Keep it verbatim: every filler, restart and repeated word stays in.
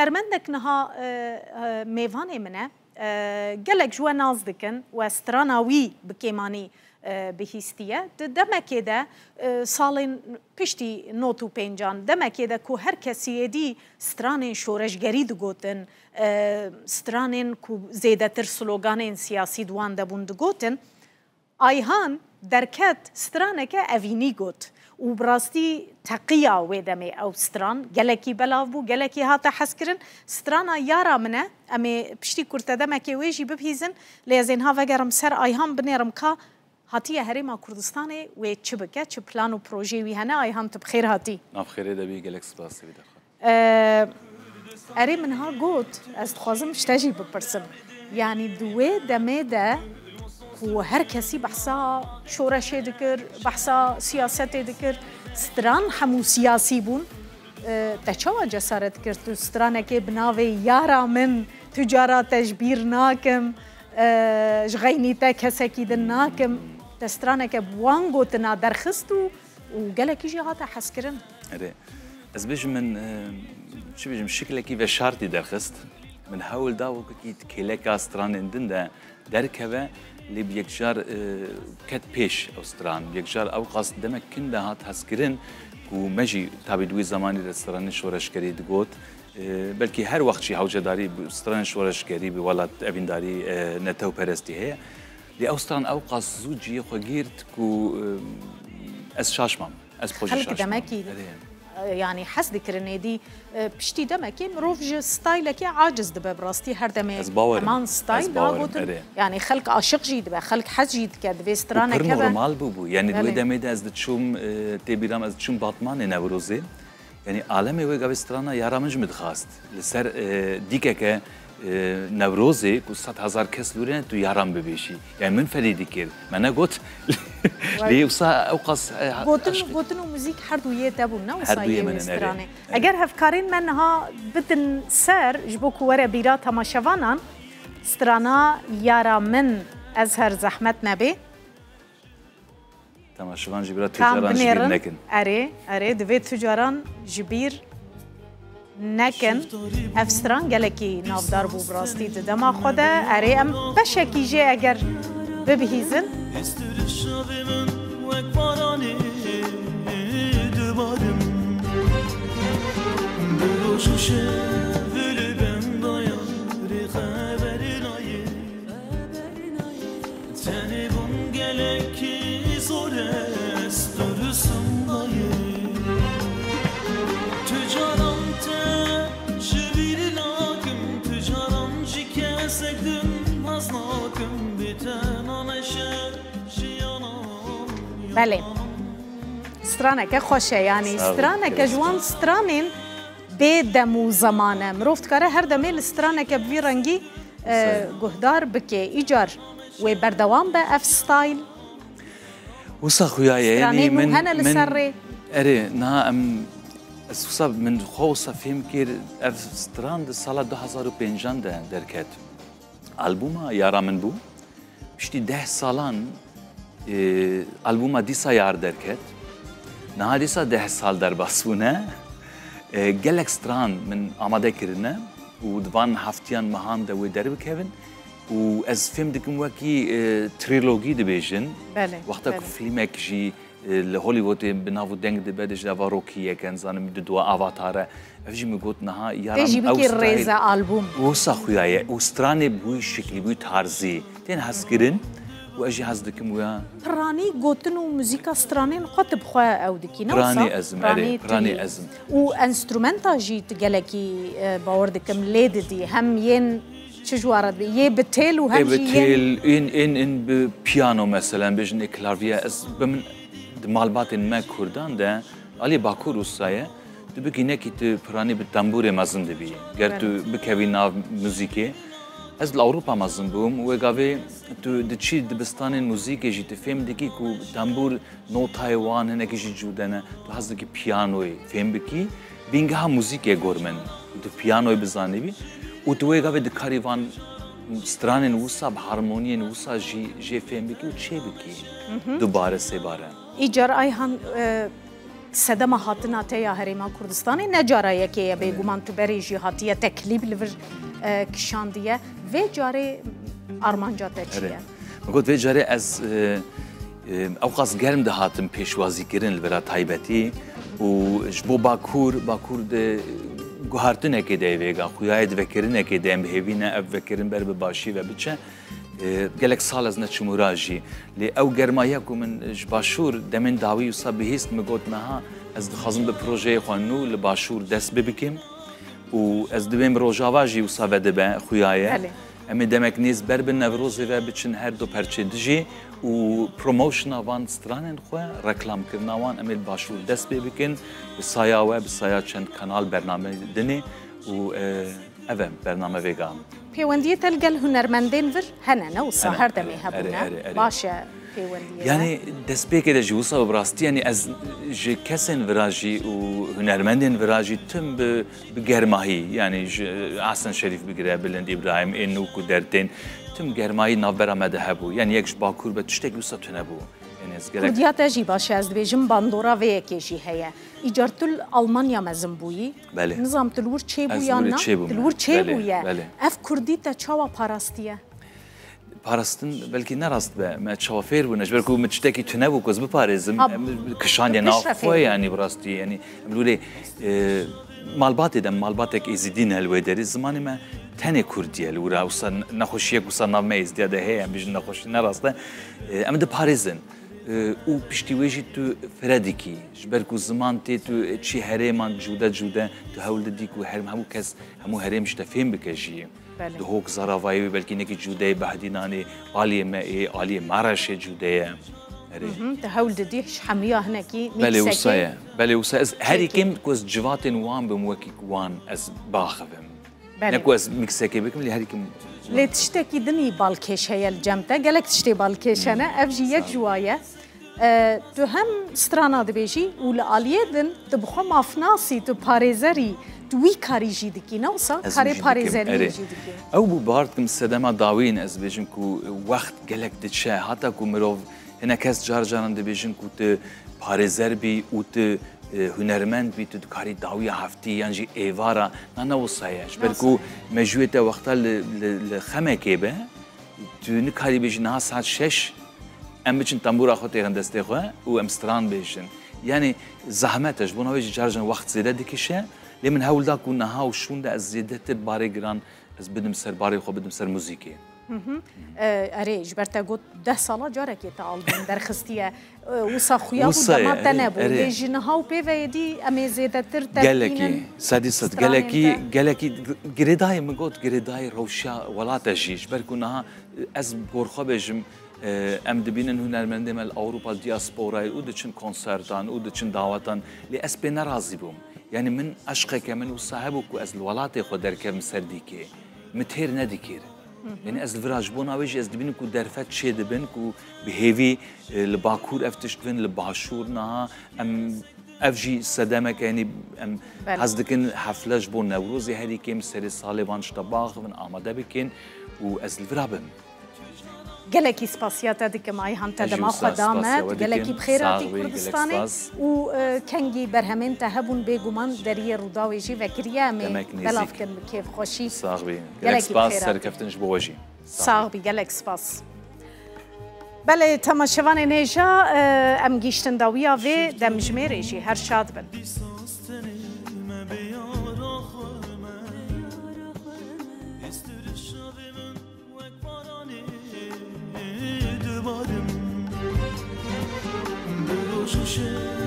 Hunermendek niha, e, e, mêvanê min e. E, gelek ji we nas dikin û ez strana wî bi kêmanî, e, bihîstiye. Di demekê de, e, salên piştî nod û pêncan, demekê de ku her kesî êdî stranên şoreşgerî digotin, e, stranên ku zêdetir sloganên siyasî di wan de bûn digotin, Ayhan derket straneke evînî got û bi rastî teqiya wê demê ew stran gelekî belav bû, gelekî hate hezkirin. Strana Yara Min e, em ê piştî kurtedemekê wê jî bibihîzin, lê ez ê niha vegerim ser Ayhan, binêrim ka hatiye Herêma Kurdistanê wê çi bike, çi plan û projeyê wî hene. Ayhan, tu bi xêr hatî. Nav xêrê de bî, gelek spas, Sevîda xwe. Ee, erê, min ha got, ez dixwazim ji te jî bipirsim. Yanî di wê demê de ku her kesî behsa şoreşê dikir, behsa siyasetê dikir, stran hemû siyasî bûn. Ee, te çawa cesaret kir tu stranekê bi navê Yara Min, tu cara te ji bîr nakim, ee, ji xeynî te kesekî din nakim, te straneke bi wan gotina derxist û û gelekî jî hate hezkirin. Erê. Ez bêjim min, e, çi bêjim, şiklekî veşartî derxist. Min hewl da wekî di kêleka stranên din de derkeve, lê bi yekcar, e, ket pêş ew stran. Bi yekcar ew qas demek kin de hat hezkirin ku me jî tabî di wî zemanî de stranên şoreşgerî digot. E, belkî her wext jî hewcedarî bi stranên şoreşgerî, bi welat evîndarî, e, netewperestî heye. Lê ew stran ew qas zû cihê xwe girt ku, e, ez şaş mam. Ez xwe jî Xelk şaş mam. demekî, Erê. e, yanî hez dikirin êdî, e, piştî demekê mirov ji staylekê aciz dibe bi rastî her demê Ez bawerim. heman stayl Ez bawerim, nagotin. erê. Yanî xelk aşiq jî dibe, xelk hez jî dike, divê Û straneke pir be. normal bûbû. Yanî di wê Belê. demê de ez diçûm, e, tê bîra min, ez diçûm Batmanê Newrozê. Yanî alemê wê gavê strana Yara Min ji min dixwast. Li ser, e, dîkeke, e, Newrozê ku sed hezar kes li wir hene, tu Yara Min bibêjî. Yanî min ferî dikir. Me negot. Vay. Lê wisa ew qas, e, Gotin, eşq- gotin û muzîk her du yê te bûn, ne Her wisa du yê yê min wê in, erê. stranê. Erê. Eger hevkarên me niha bidin ser, ji bo ku were bîra temaşevanan, strana Yara Min, ez her zehmet nebê. Temaşevan jî bira Tam tucaran ji bîr binêrin. nekin. Erê, erê, divê tucaran ji bîr nekin. Ev stran gelekî navdar bû bi rastî di dema xwe de. Erê, em beşekî jê eger bibihîzin. Estir şavê min wek baranê dibarim. Bi roj û şev li bendaya rê xeberê nayê. Tenê bûn gelekî zor e, ez durusum dayê. Tu caran te ji bîr nakim, tu caran ji kesek din hez nakim, bê te nameşe jiyana min Belê. yalan. Straneke xweş e, yanî Sağ ol, straneke ji wan stranên bê dem û zeman e. Mirov dikare her demê li straneke bi vî rengî, e, Sağ ol. guhdar bike. Îcar wê berdewam be ev style? Wisa xuya ye, Stranên yanî nû min, hene li min, ser rê? Erê, niha em, ez wisa min xwe wisa fêm kir, ev stran di sala du hezar û pêncan de derket. Albûma Yara Min bû. Piştî deh salan, e, albûma dîsa Yar derket. Niha dîsa deh sal derbas bûne. E, gelek stran min amade kirine û di van heftiyan mehan de wê derbikevin. Û ez fêm dikim wekî, e, trilogî dibêjin. Belê, Wexta ku belê. fîlmek jî e, li Hollywoodê bi nav û deng dibe, dê ji ava Rocky yek e, nizanim, di dua Avatar e. Ev jî min got niha Tê Yara jî Min ew bikî style rêze albûm. Wisa xuya ye. Û stranê bi wî şiklî, bi wî tarzî tên hezkirin û ez jî hez dikim wîya. Piranî gotin û muzîka stranên xwe tu bi xwe ew dikî, ne Piranî wisa? ez im, Piranî erê, tu piranî yî. ez im. Û enstrumenta jî tu gelekî, e, bawer dikim lê didî. Hem yên çi ji wan re dibî? Yê bi têl û hem Ê bi jî yên têl, ên, ên, ên bi piyano, meselen, bêjin ê klavye. Ez, bi min, di malbatên me kurdan de, alî Bakur wisa ye, tu bikî nekî tu piranî bi tembûrê mezin dibî. Ger tu Evet. bikevî nav muzîkê, ez li Ewropa mezin bûm, wê gavê tu diçî dibistanên muzîkê jî tu fêm dikî ku tembûr notayê wan hinekî jî cude ne. Tu hez dikî piyanoyê fêm bikî, bîngeha muzîkê gor min. Tu piyanoyê bizanîbî û tu wê gavê dikarî van stranên wisa bi harmoniyên wisa jî jê fêm bikî û çê bikî. Mhm. Dubare, sêbare. Îcar Ayhan, e, Sedema hatina te ya Herêma Kurdistanê ne cara yekê ye, bêguman tu berê jî hatiye te klîp li vir, e, kişandiye. Vê carê armanca te çi ye? Min got, vê carê ez, e, e, ewqas germ dihatim pêşwazîkirin li vira taybetî û ji bo Bakur, Bakur di guhartinekê de ye vêga, xuya ye di vekirinekê de em bi hêvî ne ev vekirin ber bi başî ve biçe. E, gelek sal ez neçûm wira jî. Lê ew germahiya ku min ji Başûr demên dawî wisa bihîst, min got, niha ez dixwazim bi projeyê xwe nû li Başûr dest pê bikim û ez dibêm Rojava jî wisa vedibe, xuya ye. Belê. Em ê demek nêz ber bi Newrozê ve biçin her du perçê dijî û promotiona van stranên xwe, reklamkirina wan em ê li Başûr dest pê bikin. Bi saya we, bi saya çend kanal bername dinê û, e, ev e bername vêga. Pêwendiyê te li gel hunermendên vir hene, ne wisa? Hene, her demê erê, hebûne. Erê, erê, erê. Baş e pêwendiyê we? Yanî destpêkê de jî wisa bi rastî, yanî ez ji kesên vira jî û hunermendên vira jî tim bi, bi germahî, yanî ji Hasan Şerîf bigire, Bilind Îbrahîm, ên nû ku dertên, tim germahî navbera me de hebû. Yanî yek ji Bakur be, tiştek wisa tune bû. Yanî ez gelek Kurdiya te jî baş e, ez dibêjim bandora vê yekê jî heye. Îcar tu li Almanya mezin bûyî. Belê. Nizam tu li wir çêbû yan na? Ez li wir çêbûm. Tu li wir çêbûye. Belê, belê. Ev kurdî te çawa parastiye? Parastin belkî ne rast be. Me çawa fêr bûne? Ji ber ku min tiştekî tune bû ku ez biparêzim. Ha, em kişandiye nav xwe, yanî bi rastî, yanî em li wirê, e, malbatê de, malbatek êzidî ne li wê derê. Zimanê me tenê kurdî ye li wira. Wisa nexweşiyek wisa nav me êzidiya de heye, em bêjin nexweşî ne rast e. E, em diparêzin. E, û piştî wê jî tu fire dikî. Ji ber ku ziman tê tu çî herêman cude cude, tu hewl didî ku her, hemû kes, hemû herêm ji te fêm bike jî. Belê. Duhok zaravayê wê belkî nekî cude ye, Behdînanê, aliyê me ê, aliyê Maraşê cude ye. Erê. Mhm, tu hewl didî ji hemiya hinekî. Belê, mîksekê wisa ye. Belê, wisa. Ez herî çêkî. Kêm ku ez civatên wan bim, wekî wan ez biaxivim. Belê. Ne ku ez mîksekê bikim, lê herî kêm. Lê tiştekî din î balkêş heye li cem te. Gelek tiştê balkêş hene. Hmm. Ev jî yek ji wa ye. Sağ ol. E, tu hem strana dibêjî û li aliyê din tu bi xwe mafnas î, tu parêzer î, tu wî karî jî dikî, ne wisa? Ez wî jî dikim, erê. Karê parêzeriyê jî dikî. Ew bû, bawer dikim, sedema dawîn, ez dibêjim ku wext gelek diçe, hata ku mirov, hinek kes car caran dibêjin ku tu parêzer bî û tu, e, hunermend bî, tu dikarî dawiya heftî yan jî êvara, na ne wisa ye. Ji ber ku mejûyê te wexta li, li, li xemekê be, tu nikarî bêjî niha saet şeş, em biçin tembûra xwe têxin destê xwe û em stran bêjin. Yanî zehmet e, ji bona wê jî car caran wext zêde dikişe. Lê min hewl da ku niha û şûnde ez zêdetir barê giran ez bidim ser, barê xwe bidim ser muzîkê. Hı hı. E, erê, ji ber te got deh sala carekê te albûm derxistiye. E, wisa xuya bû, wisa ye, dema te, erê, nebû. Erê. Lê ji niha û pê ve yê dî em ê zêdetir te bînin stranên te. Gelekî, sedî sed, gelekî, gelekî girêdayî, min got, girêdayî rewşa welate jî. Ji ber ku niha, e, ez bi gor xwe bêjim, e, em dibînin hunermendê me li Ewropa, diasporayê û diçin konsertan û diçin dawetan. Lê ez pê nerazî bûm. Yanî min eşqeke min wisa hebû ku ez li welatê xwe derkevim ser dîkê. Min têr nedikir. Hı hı. Yanî ez li vira ji bona wê jî ez dibînim ku derfet çêdibin ku bi hêvî, e, li Bakur ev tişt bin, li Başûr niha em ev jî sedemeke, yanî em, belê, hez dikin hefle ji bo Newrozê herî kêm serê salê van tişta biaxivin, amade bikin û ez li vira bim. Gelekî spasiya te dikim, Ayhan, te dema xwe da me. Ez jî wisa spasiya we dikim. Tu gelekî bi xêr hatî Kurdistanê. Sağ bî, gelek spas. Û, e, kengî berhemên te hebûn, bêguman deriyê Rûdawê jî vekiriye, em ê belav kin bi kêfxweşî. Demek nêzîk. Sağ bî. Gelek spas, serkeftin ji bo we jî. Sağ bî. Sağ bî, gelek spas. Belê, temaşevanên hêja, e, em gihîştin dawiya vê demjimêrê jî. Her şad bin. Wek baranê dibarim, bi roj û şev